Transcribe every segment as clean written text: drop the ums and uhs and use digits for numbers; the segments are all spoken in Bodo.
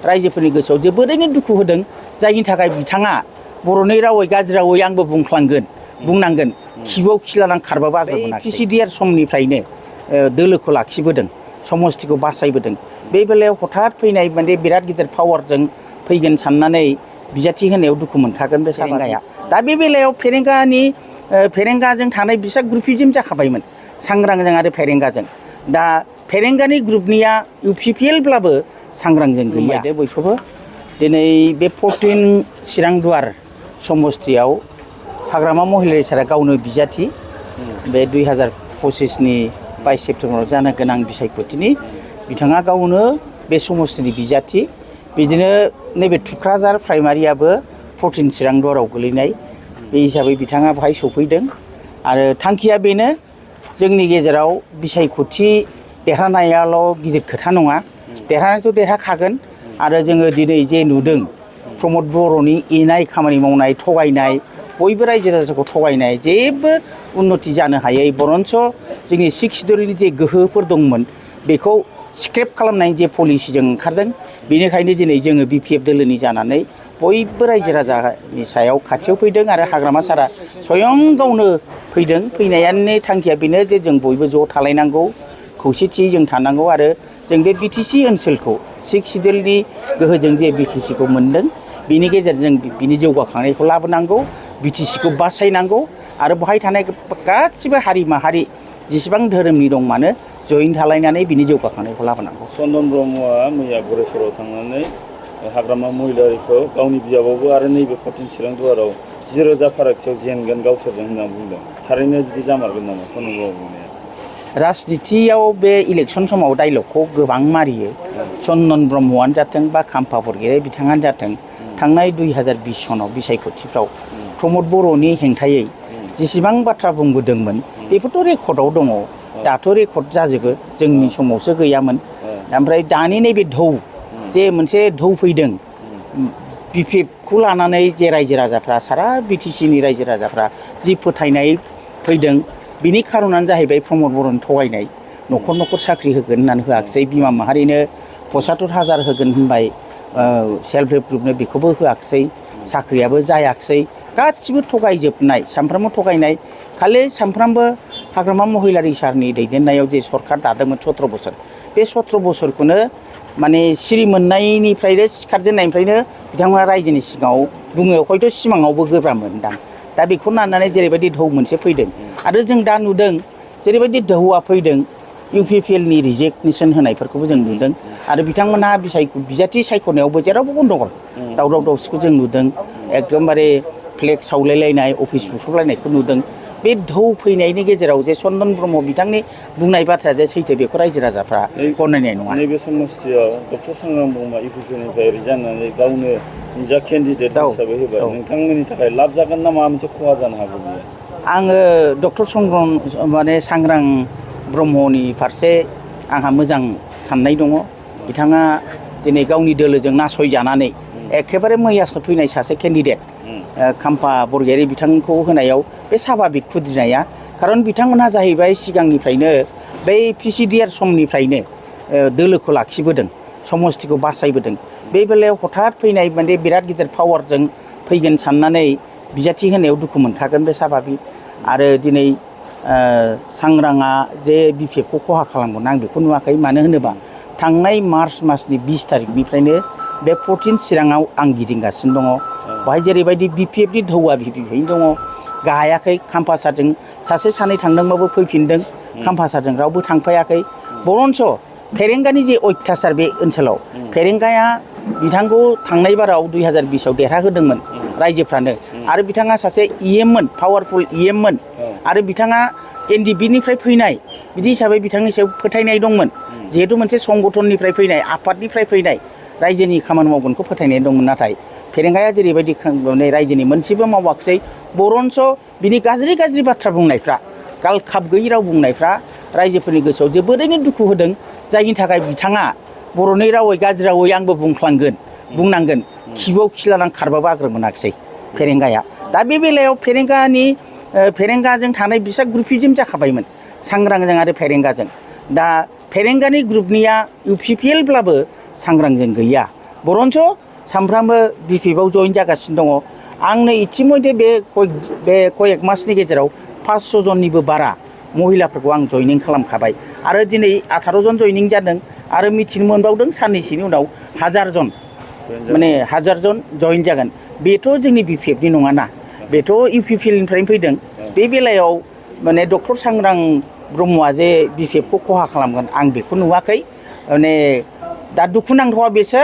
रायजोफोरनि गोसोआव जोबोरैनो दुखु होदों जायनि थाखाय बिथाङा बर'नि रावै गाज्रि रावै आंबो बुंनांगोन खिबुआव खिलानानै खारबाबो आग्रह मोनाखै। पिसिडिआर समनिफ्रायनो दोलोखौ लाखिबोदों समस्तिखौ बासायबोदों। बे बेलायाव हठात फैनाय माने बिराद गिदिर पावारजों फैगोन साननानै बिजाथि होनायाव दुखु मोनखागोन बे फेरेंगाया। दा बे बेलायाव फेरेंगाजों थानाय बिसा ग्रुपिजिम जाखाबायमोन सांग्रांजों आरो फेरेंगाजों। दा फेरेंगानि ग्रुपनिया UPPLब्लाबो सांग्रांजों गैया। बयखौबो दिनै बे 14 चिरांदुवार समस्तियाव हाग्रामा महिलारि सारा गावनो बिजाथि बे 2025नि 22 सेप्तेम्बराव जानो गोनां बिसायख'थिनि बिथाङा गावनो बे समस्तिनि बिजाथि। बिदिनो नैबे थुक्राझार प्राइमारियाबो 14 चिरांदुवाराव गोलैनाय बे हिसाबै बिथाङा बेहाय सफैदों आरो थांखिया बेनो जोंनि गेजेराव बिसायख'थि देरहानायाल' गिदिर खोथा नङा, देरहानायाथ' देरहाखागोन आरो जोङो दिनै जे नुदों प्रमद बर'नि इनाय खामानि मावनाय थगायनाय बयबो रायजो राजाखौ थगायनाय जेबो उन्नति जानो हायै बरन्स जोंनि 6 सिडिउलनि जे गोहोफोर दंमोन बेखौ स्क्रेप खालामनायनि जे पलिसिजों ओंखारदों। बेनिखायनो दिनै जोङो BPF दोलोनि जानानै बयबो रायजो राजानि सायाव खाथियाव फैदों आरो हाग्रामा सारा स्वयं गावनो फैदों। फैनायानो थांखिया बेनो जे जों बयबो ज' थालायनांगौ, खौसेथियै जों थानांगौ आरो जों बे BTC ओनसोलखौ 6 सिडिउलनि गोहोजों जे BTCखौ मोनदों बिनि गेजेरजों बिनि जौगाखांनायखौ लाबोनांगौ, BTCखौ बासायनांगौ आरो बेहाय थानाय गासिबो हारि माहारि जेसेबां धोरोमनि दं मानो जयैनो थालायनानै बिनि जौगाखांनायखौ लाबोनांगौ। चन्दन ब्रह्मआ मैया गरेस्वराव थांनानै हाग्रामा महिलारिखौ गावनि बिजाबावबो आरो नैबे 14 चिरांदुवाराव 10,000 फारागथियाव जेनगोन गावसोरजों होनना बुंदों। थारैनो बिदि जामारगोन नामा चन्दन ब्रह्मनिया? राजनितियाव बे इलेक्सन समाव डाइलगखौ गोबां मारियो। चन्दन ब्रह्मआनो जाथों बा खाम्फा बरगयारि बिथाङानो जाथों थांनाय 2020 सनाव बिसायख'थिफ्राव प्रमद बर'नि हेंथायै जेसेबां बाथ्रा बुंबोदोंमोन बेफोरथ' रेकर्डआव दङ। दाथ' रेकर्ड जाजोबो, जोंनि समावसो गैयामोन। ओमफ्राय दानि नैबे ढौ जे मोनसे ढौ फैदों BPFखौ लानानै जे रायजो राजाफ्रा सारा BTCनि रायजो राजाफ्रा जि फोथायनाय फैदों बिनि खारनानो जाहैबाय प्रमद बर'नि थगायनाय। न'खर न'खर साख्रि होगोन होननानै होआखिसै, बिमा माहारिनो 75,000 होगोन होनबाय सेल्फ हेल्प ग्रुपनो बेखौबो होआखिसै, साख्रियाबो जायाखिसै, गासिबो थगायजोबनाय सानफ्रामबो थगायनाय। खालि सानफ्रामबो हाग्रामा महिलारि सारनि दैदेननायाव जे सरकार दादोंमोन 17 बोसोर बे 17 बोसोरखौनो माने सिरि मोननायनिफ्रायनो सिखारजेननायनिफ्रायनो बिथांमोना रायजोनि सिगाङाव बुङो, हयथ' सिमाङावबो गोब्राब मोनदां। दा बेखौ लानानै जेरैबायदि ढौ मोनसे फैदों आरो जों दा नुदों जेरैबायदि ढौआ फैदों UPPLनि रिजेगनेसन होनायफोरखौबो जों नुदों आरो बिथांमोनहा बिजाथि सायख'नायावबो जेरावबो गन्दगल दावराव दावसिखौ जों नुदों। एकदमबारे फ्लेग सावलायलायनाय अफिस बुख्रुबलायनायखौ नुदों। बे ढौ फैनायनि गेजेराव जे चन्दन ब्रह्म बिथांनि बुंनाय बाथ्राया जे सैथो बेखौ रायजो राजाफ्रा गनायनाय नङा। नैबे समस्तियाव डक्टर सांग्रां ब्रह्मआ UPPनिफ्राय रिजायन गावनो निजा केन्डिडेट हिसाबै होबाय। नोंथांमोननि थाखाय लाब जागोन ना माबा मोनसे खहा जानो हागौ बियो? आङो डक्टर सांग्रां ब्रह्मनि फारसे आंहा मोजां साननाय दङ। बिथाङा दिनै गावनि दोलोजों नासयजानानै एखेबारे मैयासो फैनाय सासे केन्डिडेट खाम्फा बरगयारि बिथांखौ होनायाव बे साभाबिक खुद्रिनाया। खारन बिथांमोनहा जाहैबाय सिगांनिफ्रायनो बै पिसिडिआर समनिफ्रायनो दोलोखौ लाखिबोदों, समस्तिखौ बासायबोदों। बे बेलायाव हठात फैनाय माने बिराद गिदिर पावारजों फैगोन साननानै बिजाथि होनायाव दुखु मोनखागोन बे साभाबिक। आरो दिनै सांग्राङा जे BPFखौ खहा खालामगोन आं बेखौ नुवाखै। मानो होनोबा थांनाय मार्च मासनि 20 तारिखनिफ्रायनो बे 14 चिराङाव आं गिदिंगासिनो दङ। बेहाय जेरैबायदि BPFनि ढौआ BPFयैनो दङ, गायाखै। खाम्फा सारजों सासे सानै थांदोंबाबो फैफिनदों, खाम्फा सारजों रावबो थांफायाखै। बरन्स फेरेंगानि जे अयथासार बे ओनसोलाव फेरेंगाया बिथांखौ थांनाय बाराव 2020आव देरहाहोदोंमोन रायजोफ्रानो आरो बिथाङा सासे EMमोन, पावारफुल EMमोन आरो बिथाङा NDPनिफ्राय फैनाय बिदि हिसाबै बिथांनि सायाव फोथायनाय दंमोन। जिहेतु मोनसे संगठननिफ्राय फैनाय, आफादनिफ्राय फैनाय रायजोनि खामानि मावगोनखौ फोथायनाय दंमोन। नाथाय फेरेंगाया जेरैबायदि रायजोनि मोनसेबो मावाखिसै, बरन्स बिनि गाज्रि गाज्रि बाथ्रा बुंनायफ्रा, गालखाब गैयै राव बुंनायफ्रा रायजोफोरनि गोसोआव जोबोरैनो दुखु होदों। जायनि थाखाय बिथाङा बर'नि रावै गाज्रि रावै आंबो बुंनांगोन खिबुआव खिलानानै खारबाबो आग्रह मोनाखिसै फेरेंगाया। दा बे बेलायाव फेरेंगाजों थानाय बिसा ग्रुपिजिम जाखाबायमोन सांग्रांजों आरो फेरेंगाजों। दा फेरेंगानि ग्रुपनिया UPPLब्लाबो सांग्रांजों गैया। बरन्स सानफ्रामबो बिपिएफआव जइन जागासिनो दङ आंनो इतिमধ্যে बे कयेक मासनि गेजेराव 500 जननिबो बारा महिलाफोरखौ आं जइनिं खालामखाबाय आरो दिनै 18 जन जइनिं जादों आरो मिथिनो मोनबावदों साननैसोनि उनाव 1000 जन माने 1000 जन जइन जागोन बेथ' जोंनि बिपिएफनि नङाना बेथ' इउपिपिएलनिफ्रायनो फैदों बे बेलायाव माने डक्टर सांग्रां ब्रह्मआ जे बिपिएफखौ खहा खालामगोन आं बेखौ नुवाखै माने दा दुखु नांथावा बेसो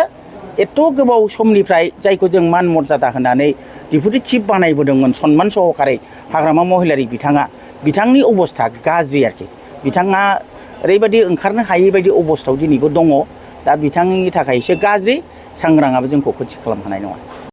एथ' गोबाव समनिफ्राय जायखौ जों मान मर्यादा होनानै डिपुटि चिफ बानायबोदोंमोन सनमान सहकारै हाग्रामा महिलारि बिथांनि अबस्था गाज्रि आरोखि बिथाङा ओरैबायदि ओंखारनो हायै बायदि अबस्थायाव दिनैबो दङ दा बिथांनि थाखाय एसे गाज्रि सांग्राङाबो जोंखौ खथि खालामनो हानाय नङा